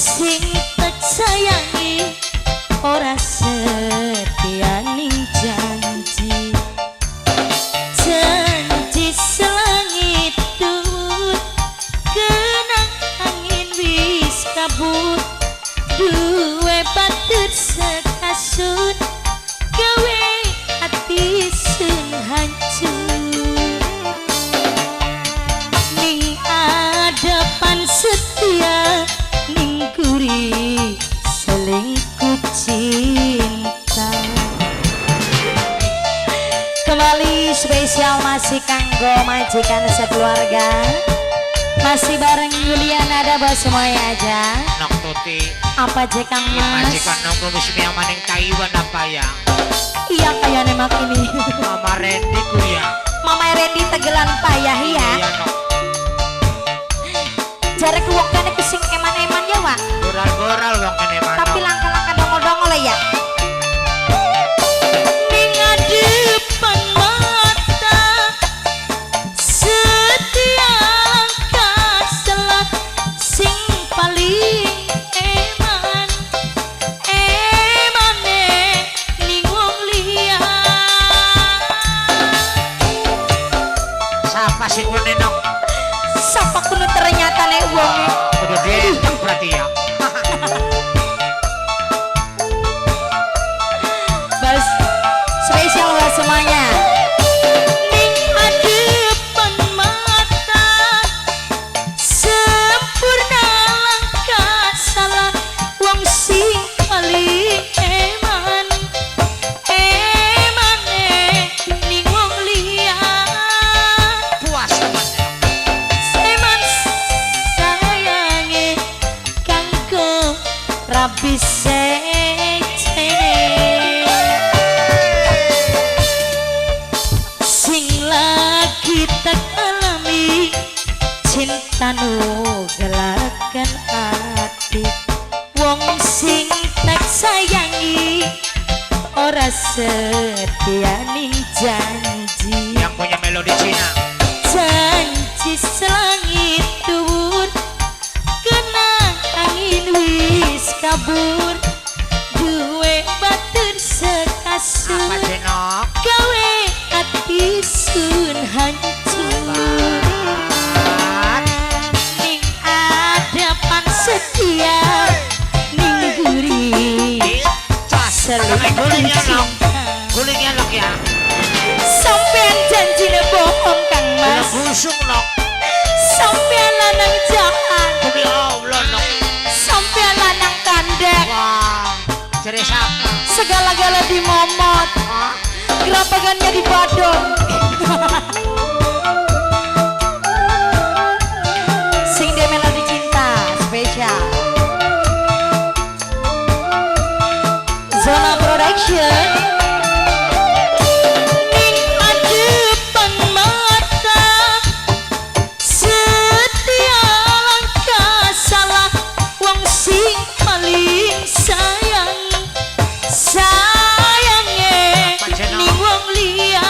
Sing tak sayangi ora setia ning janji. Janji selangit dhuwur, kenang angin wis kabur. Duwe batur sekasut, gawe ati sun hancur. Ning adepan setia, ning guri selingkuh cinta. Kembali spesial masih kanggo majikan sekeluarga. Masih bareng Yuliana, ada buat semuanya aja. Nok Tuti. Apa aja, Kang Mas? Majikan nunggu wis maning Taiwan apa ya? Iya, kayaknya mak ini. Mama Randy ku ya. Mama Randy tegelan payah ya. Iya, Nok. Jare ku wong kene ku sing eman-eman ya, Wak. Goral-goral wong kene mana. Tapi langkah-langkah dongol-dongol ya. Ning adepan mata setia langkah salah, sing paling eman emane ning wong liya. Siapa sing ngene, Nok? Sapa kuno ternyata nek wonge. Kudu dientek berarti ya. Bas spesial buat semuanya. Ning adepan mata sempurna langkah salah, wong sing paling eman emane ning wong liya. Puas teman. Eman sayange kanggo rabi sejene, sing lagi tak alami cinta nu gelakan ati. Wong sing tak sayangi ora setia ning janji. Yang punya melodi Cina. Janji selangit dhuwur, kena angin wis kabur. Duwe batur Apa sekasut, sih, Nok? Gawe ati sun hancur. Ning adepan setia, ning guri Cas. selingkuh Gulingnya, Nok. cinta. Gulingnya, Nok, ya. Sampean janjine bohong, Kang Mas. Busung, Nok. Sampean lanang jahat. Demi Allah, Nok. Sampean lanang kandek. Wah. Jere siapa? Segala-gala dimomot. Hah? Gerapagannya dibadong. Sing de melodi cinta spesial Zona Production. Ning adepan mata setia langkah salah, wong sing paling sayang sayange ning wong liya.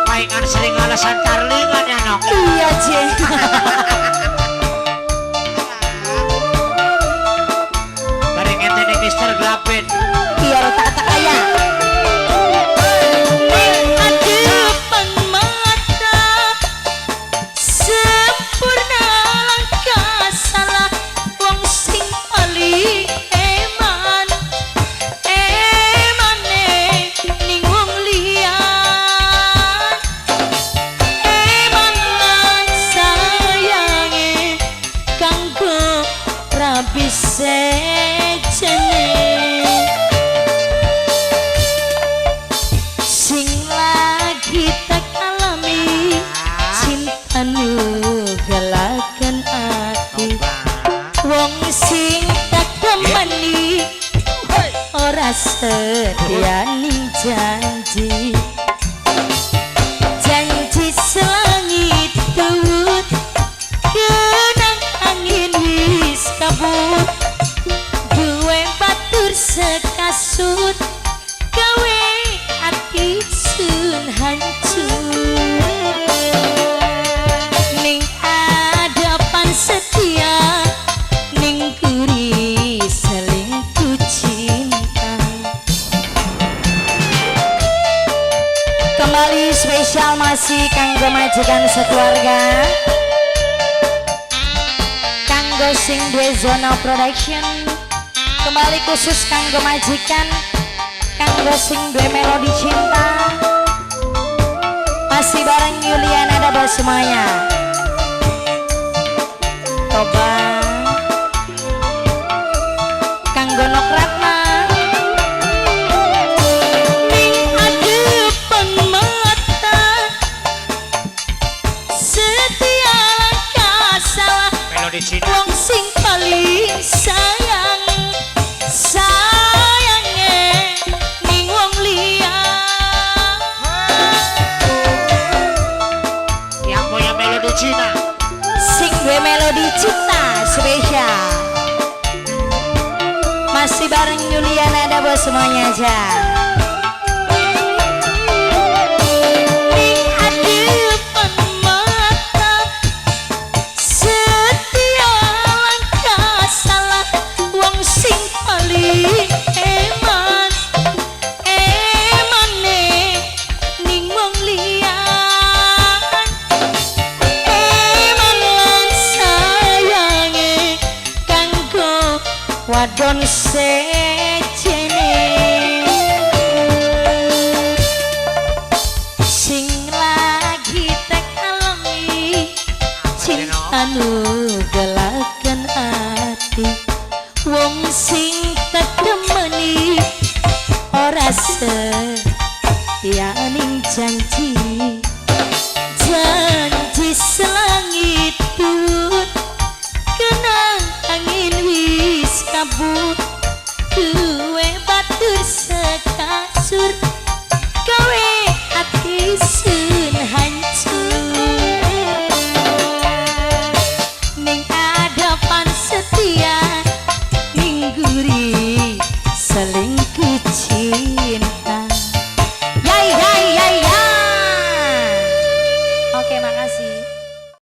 Palingan sering alasan carlingan ya, Nok. Iya, Jeng. Bareng ente Mister Glapen. Iya, tak kaya. Ning adepan mata sempurna langkah salah, wong sing paling eman emane ning wong liya. Eman lan sayange kanggo rabi sejene, sing lagi tak alami cinta nu galakan ati. Wong sing tak temani ora setia ning janji. Janji selangit dhuwur, kenang angin wis kabur. Duwe batur sekasut, gawe ati sun hancur. Ning adepan Masih kanggo majikan sekeluarga, kanggo sing duwe Zona Production, kembali khusus kanggo majikan, kanggo sing duwe Melodi Cinta. Masih bareng Yuliana ada buat semuanya. Toba kanggo Nok Ratna. Ning adepan mata setia kasalah. Melodi Cinta. Wong sing paling sayang sayange ning wong liya. Yang punya Melodi Cina. Sing duwe Melodi Cinta spesial. Masih bareng Yuliana ada buat semuanya aja. Ning adepan mata setia langkah salah, wong sing paling eman emane ning wong liya, eman lan sayange kanggo wadon sejene sing lagi tek alami cinta nugelaken ati, wong sing tek temeni ora setia ning janji, janji selangit tut kena angin wis kabut, duwe batur sekasur gawe ati sun hancur. Ning hadapan setia, ning guri selingkuh cinta.